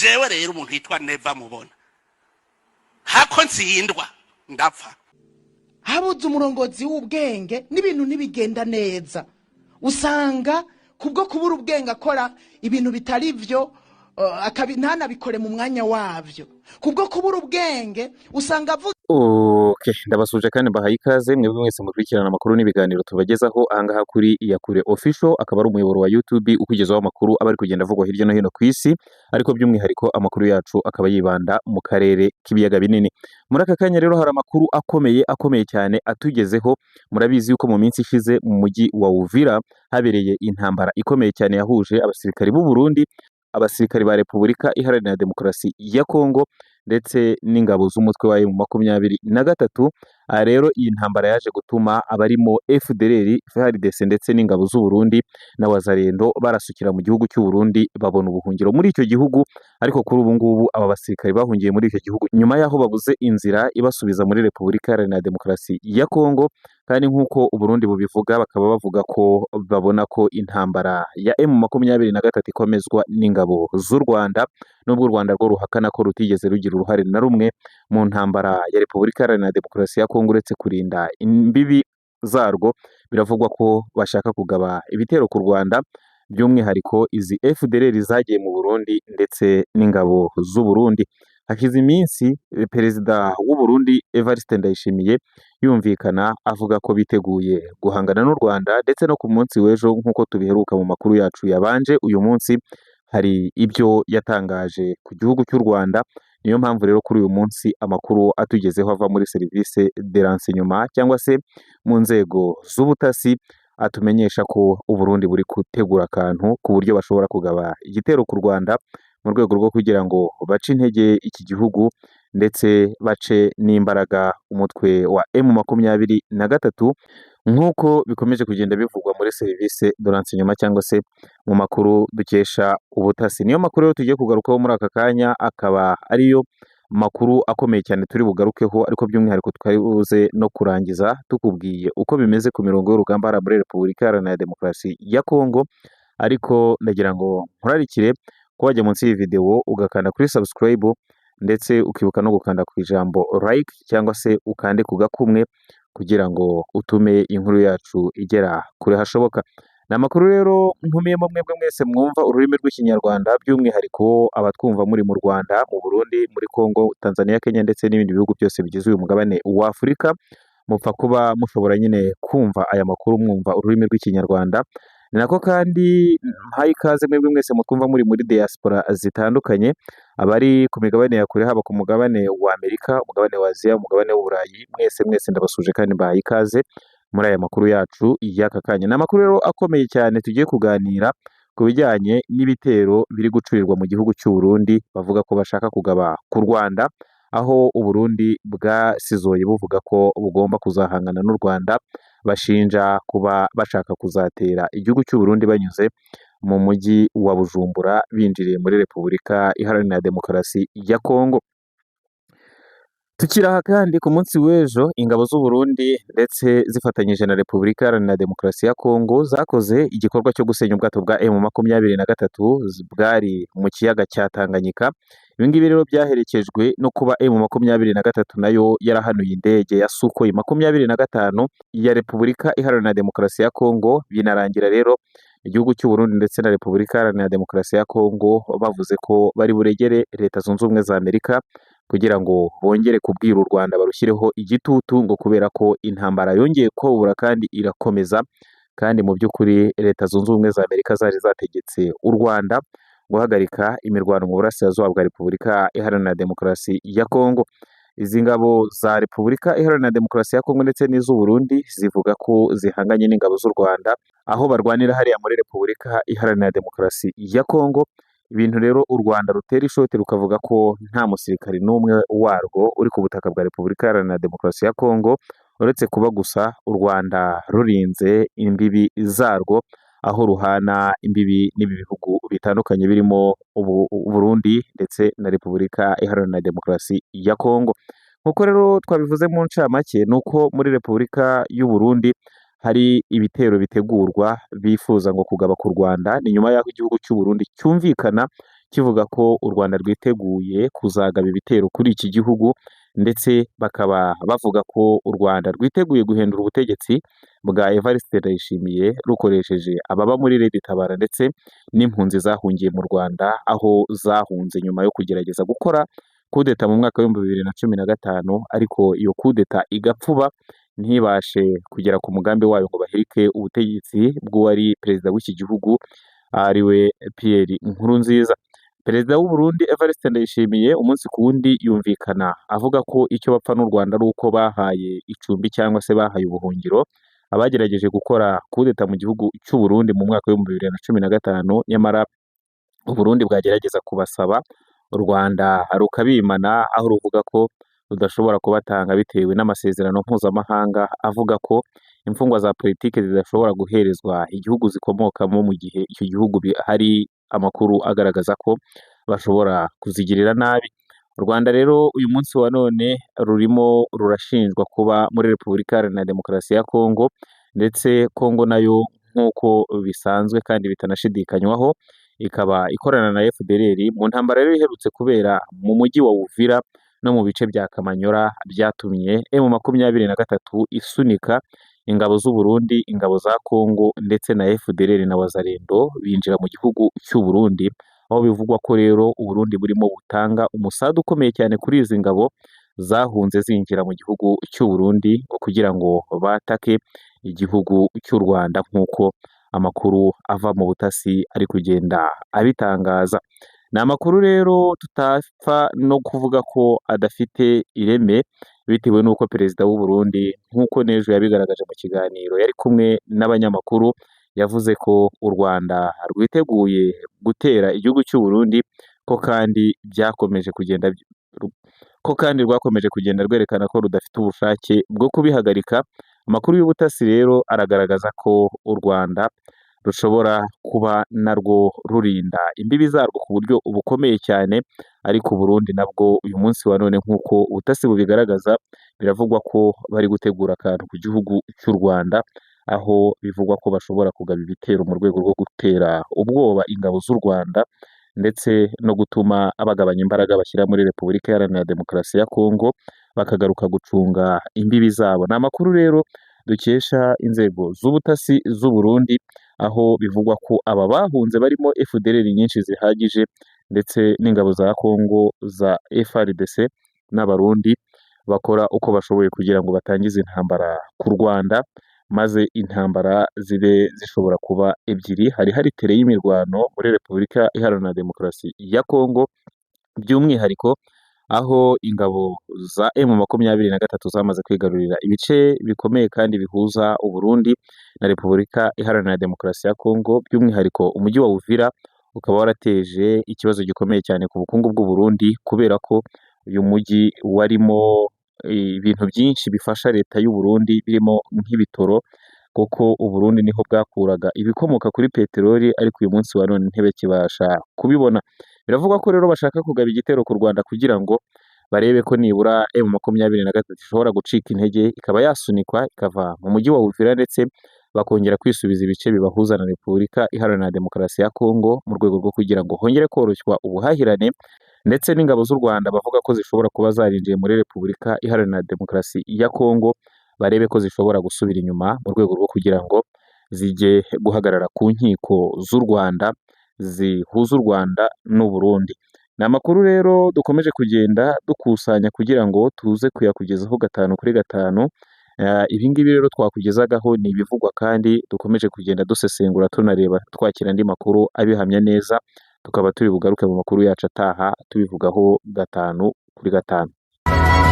Jewe rero umuntu yitwa Neva mubona hako ntsindwa ndapfa. Habuze umurongozi w'ubwenge n'ibintu ntibigenda neza. Usanga kubwo kubura ubwenge akora ibintu bitari byo, ntanabikore mu mwanya wabyo. Kubwo kubura ubwenge usanga avuga Okay, ndabasuje kandi mbahaye ikaze mwebwe mwese mukurikirana amakuru n'ibiganiro tubagezaho ahangaha kuri Iyakure Official, akaba ari umuyoboro wa YouTube ukugezaho amakuru aba ari kugenda avugwa hirya no hino ku isi, ariko by'umwihariko amakuru yacu akaba yibanda mu karere k'ibiyaga binini. Muri aka kanya rero hari amakuru akomeye akomeye cyane atugezeho. Murabizi yuko mu minsi ishize mu mujyi wa Uvira habereye intambara ikomeye cyane yahuje abasirikari b'u Burundi, abasirikari ba Repubulika Iharanira Demokarasi ya Kongo ndetse n'ingabo z'umutwe wa M23. Aha rero iyi ntambara yaje gutuma abarimo FDLR, FARDC ndetse n'ingabo z'u Burundi na Wazalendo barasukira mu gihugu cy'u Burundi, babona ubuhungiro muri icyo gihugu. Ariko kuri ubu ngubu aba basirikari bahungiye muri icyo gihugu nyuma y'aho babuze inzira ibasubiza muri Repubulika Iharanira Demokarasi ya Kongo. Kandi nk'uko u Burundi bubivuga, bakaba bavuga ko babona ko intambara ya M23 ikomezwa n'ingabo z'u Rwanda, nubwo u Rwanda rwo ruhakana ko rutigeze rugira uruhare na rumwe mu ntambara ya Repubulika Iharanira Demokarasi ya Kongo uretse kurinda imbibi zarwo. Biravugwa ko bashaka kugaba ibitero ku Rwanda, by'umwihariko izi FDLR zagiye mu Burundi ndetse n'ingabo z'u Burundi. Hashize iminsi Perezida w'u Burundi Evariste Ndayishimiye yumvikana avuga ko biteguye guhangana n'u Rwanda, ndetse no ku munsi w'ejo nk'uko tubiheruka mu makuru yacu yabanje uyu munsi hari ibyo yatangaje ku gihugu cy'u Rwanda. Niyo mpamvu rero kuri uyu munsi amakuru atugezeho ava muri service de renseignement cyangwa se mu nzego z'ubutasi atumenyesha ko u Burundi buri gutegura akantu ku buryo bashobora kugaba igitero ku Rwanda mu rwego rwo kugira ngo bace intege iki gihugu ndetse bace n'imbaraga umutwe wa M23, nk'uko bikomeje kugenda bivugwa muri service de renseignement cyangwa se mu makuru dukesha ubutasi. Niyo makuru rero tugiye kugarukaho muri aka kanya, akaba ariyo makuru akomeye cyane turi bugarukeho, ariko by'umwihariko twari buze no kurangiza tukubwiye uko bimeze ku mirongo y'urugamba hariya muri Repubulika Iharanira Demokarasi ya Kongo. Ariko ndagira ngo nkurarikire ko wajya munsi y'iyi video ugakanda kuri subscribe, ndetse ukibuka no gukanda ku ijambo like cyangwa se ukande ku gakumwe kugira ngo utume inkuru yacu igera kure hashoboka. Ni amakuru rero ntumiyemo mwebwe mwese mwumva ururimi rw'Ikinyarwanda, by'umwihariko abatwumva muri mu Rwanda, mu Burundi, muri Kongo, Tanzania, Kenya ndetse n'ibindi bihugu byose bigize uyu mugabane wa Afurika. Mupfa kuba mushobora nyine kumva aya makuru mwumva ururimi rw'Ikinyarwanda. Ni nako kandi mpaye ikaze mwebwe mwese mutwumva muri muri diaspora zitandukanye, abari ku migabane ya kure, haba ku mugabane wa Amerika, umugabane wa Aziya, umugabane w'Uburayi, mwese mwese ndabasuje kandi mbahaye ikaze muri aya makuru yacu y'aka kanya. Ni amakuru rero akomeye cyane tugiye kuganira ku bijyanye n'ibitero biri gucurirwa mu gihugu cy'u Burundi, bavuga ko bashaka kugaba ku Rwanda, aho u Burundi bwasizoye buvuga ko bugomba kuzahangana n'u Rwanda, bashinja kuba bashaka kuzatera igihugu cy'u Burundi banyuze mu mujyi wa Bujumbura binjiriye muri Repubulika Iharanira Demokarasi ya Kongo. Tukiri aha kandi, ku munsi w'ejo ingabo z'u Burundi ndetse zifatanyije na Repubulika Iharanira Demokarasi ya Kongo zakoze igikorwa cyo gusenya ubwato bwa M23 bwari mu kiyaga cya Tanganyika. Ibi ngibi rero byaherekejwe no kuba M23 nayo yarahanuye indege ya Sukhoi 25 ya Repubulika Iharanira Demokarasi ya Kongo. Binarangira rero igihugu cy'u Burundi ndetse na Repubulika Iharanira Demokarasi ya Kongo bavuze ko bari buregere Leta Zunze Ubumwe za Amerika kugira ngo bongere kubwira u Rwanda barushyireho igitutu, ngo kubera ko intambara yongeye kobura kandi irakomeza, kandi mu by'ukuri Leta Zunze Ubumwe za Amerika zari zategetse u Rwanda guhagarika imirwano mu burasirazuba bwa Repubulika Iharanira Demokarasi ya Kongo. Izi ngabo za Repubulika Iharanira Demokarasi ya Kongo ndetse n'iz'u Burundi zivuga ko zihanganye n'ingabo z'u Rwanda aho barwanira hariya muri Repubulika Iharanira Demokarasi ya Kongo. Ibintu rero u Rwanda rutera ishoti rukavuga ko nta musirikari n'umwe warwo uri ku butaka bwa Repubulika Iharanira Demokarasi ya Kongo, uretse kuba gusa u Rwanda rurinze imbibi zarwo aho ruhana imbibi n'ibi bihugu bitandukanye birimo Burundi ndetse na Repubulika Iharanira Demokarasi ya Kongo. Nk'uko rero twabivuze mu ncamake, ni uko muri Repubulika y'u Burundi hari ibitero bitegurwa bifuza ngo kugaba ku Rwanda. Ni nyuma y'aho igihugu cy'u Burundi cyumvikana kivuga ko u Rwanda rwiteguye kuzagaba ibitero kuri iki gihugu, ndetse bakaba bavuga ko u Rwanda rwiteguye guhindura ubutegetsi bwa Evariste Ndayishimiye rukoresheje ababa muri Red Tabara ndetse n'impunzi zahungiye mu Rwanda, aho zahunze nyuma yo kugerageza gukora kudeta mu mwaka w'2015, ariko iyo kudeta igapfuba ntibashe kugera ku mugambi wayo ngo bahirike ubutegetsi bw'uwari perezida w'iki gihugu ariwe Pierre Nkurunziza. Perezida w'u Burundi Evariste Ndayishimiye umunsi ku wundi yumvikana avuga ko icyo bapfa n'u Rwanda ari uko bahaye icumbi cyangwa se bahaye ubuhungiro abagerageje gukora kudeta mu gihugu cy'u Burundi mu mwaka w'2015, nyamara u Burundi bwagerageza kubasaba u Rwanda rukabimana, aho ruvuga ko rudashobora kubatanga bitewe n'amasezerano mpuzamahanga avuga ko imfungwa za politiki zidashobora guherezwa igihugu zikomokamo mu gihe icyo gihugu hari amakuru agaragaza ko bashobora kuzigirira nabi. U Rwanda rero uyu munsi wa none rurimo rurashinjwa kuba muri Repubulika Iharanira Demokarasi ya Kongo, ndetse Kongo nayo nk'uko bisanzwe kandi bitanashidikanywaho ikaba ikorana na FDLR mu ntambara rero iherutse kubera mu mujyi wa Uvira no mu bice bya Kamanyora, byatumye M23 isunika ingabo z'u Burundi, ingabo za Kongo ndetse na FDLR na Wazalendo binjira mu gihugu cy'u Burundi, aho bivugwa ko rero u Burundi burimo butanga umusada ukomeye cyane kuri izi ngabo zahunze zinjira mu gihugu cy'u Burundi kugira ngo batake igihugu cy'u Rwanda, nk'uko amakuru ava mu butasi ari kugenda abitangaza. Ni amakuru rero tutapfa no kuvuga ko adafite ireme, bitewe n'uko perezida w'u Burundi nk'uko n'ejo yabigaragaje mu kiganiro yari kumwe n'abanyamakuru, yavuze ko u Rwanda rwiteguye gutera igihugu cy'u Burundi, ko kandi byakomeje kugenda ko kandi rwakomeje kugenda rwerekana ko rudafite ubushake bwo kubihagarika. Amakuru y'ubutasi rero aragaragaza ko u Rwanda rushobora kuba narwo rurinda imbibi zarwo ku buryo bukomeye cyane, ariko u Burundi nabwo uyu munsi wa none nk'uko ubutasi bubigaragaza, biravugwa ko bari gutegura akantu ku gihugu cy'u Rwanda, aho bivugwa ko bashobora kugaba ibitero mu rwego rwo gutera ubwoba ingabo z'u Rwanda ndetse no gutuma bagabanya imbaraga bashyira muri Repubulika Iharanira Demokarasi ya Kongo, bakagaruka gucunga imbibi zabo. Ni amakuru rero dukesha inzego z'ubutasi z'u Burundi, aho bivugwa ko aba bahunze barimo FDLR nyinshi zihagije ndetse n'ingabo za Kongo za FARDC n'Abarundi bakora uko bashoboye kugira ngo batangize intambara ku Rwanda, maze intambara zibe zishobora kuba ebyiri. Hari tere y'imirwano muri Repubulika Iharanira Demokarasi ya Kongo, by'umwihariko aho ingabo za M23 zamaze kwigarurira ibice bikomeye kandi bihuza u Burundi na Repubulika Iharanira Demokarasi ya Kongo, by'umwihariko umujyi wa Uvira ukaba warateje ikibazo gikomeye cyane ku bukungu bw'u Burundi, kubera ko uyu mujyi warimo ibintu byinshi bifasha leta y'u Burundi birimo nk'ibitoro, kuko u Burundi niho bwakuraga ibikomoka kuri peteroli, ariko uyu munsi wa none ntibakibasha kubibona. Biravugwa ko rero bashaka kugaba igitero ku Rwanda kugira ngo barebe ko nibura M23 ishobora gucika intege ikaba yasunikwa ikava mu mujyi wa Uvira, ndetse bakongera kwisubiza ibice bibahuza na Repubulika Iharanira Demokarasi ya Kongo, mu rwego rwo kugira ngo hongere koroshywa ubuhahirane, ndetse n'ingabo z'u Rwanda bavuga ko zishobora kuba zarinjiye muri Repubulika Iharanira Demokarasi ya Kongo, barebe ko zishobora gusubira inyuma mu rwego rwo kugira ngo zijye guhagarara ku nkiko z'u Rwanda zihuza u Rwanda n'u Burundi. Ni amakuru rero dukomeje kugenda dukusanya kugira ngo tuze kuyakugezaho 5 kuri 5. Ibi ngibi rero twakugezagaho ni ibivugwa kandi dukomeje kugenda dusesengura tunareba twakira andi makuru abihamya neza, tukaba turi bugaruke mu makuru yacu ataha tubivugaho 5 kuri 5.